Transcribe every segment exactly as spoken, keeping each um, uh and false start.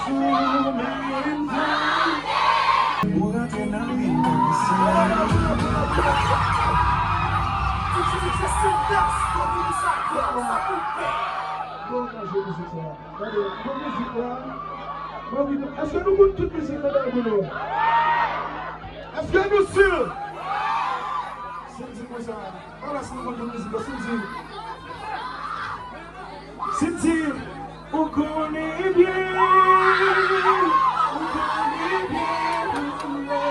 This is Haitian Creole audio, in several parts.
Ou rantre nan ritm sa. Bon, manje mizik sa. Gade, bon mizik la. Bon mizik. Èske nou konn tout mizik la pou nou? Èske nou si? Si m di konsa, ala si nou konn tout mizik la, si m di, si m di, ou konnen byen, ou konnen byen, ou konnen.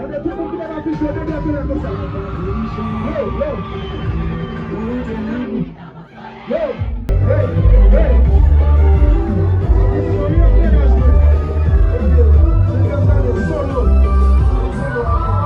Gade, tout moun ki pa t afiche, leve men konsa. Yo, yo. Yo, hey, hey. Afiche yo, yo, yo, yo. Ok, se konsa, yo, solo. Solo ankò.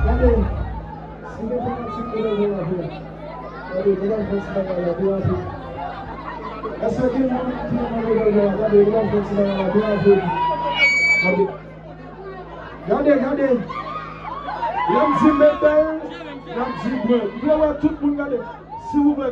Gade. Gade, si gen fanatik Rebèl Vwa vre, gade, nou pral fè ti bagay la byen rapid. Èske gen moun ki renmen Rebèl Vwa? Gade, nou pral fè ti bagay la byen rapid. Gade. Gade, gade. Lè m di medal, n ap di bwè. M vle wè tout moun gade. Silvouplè.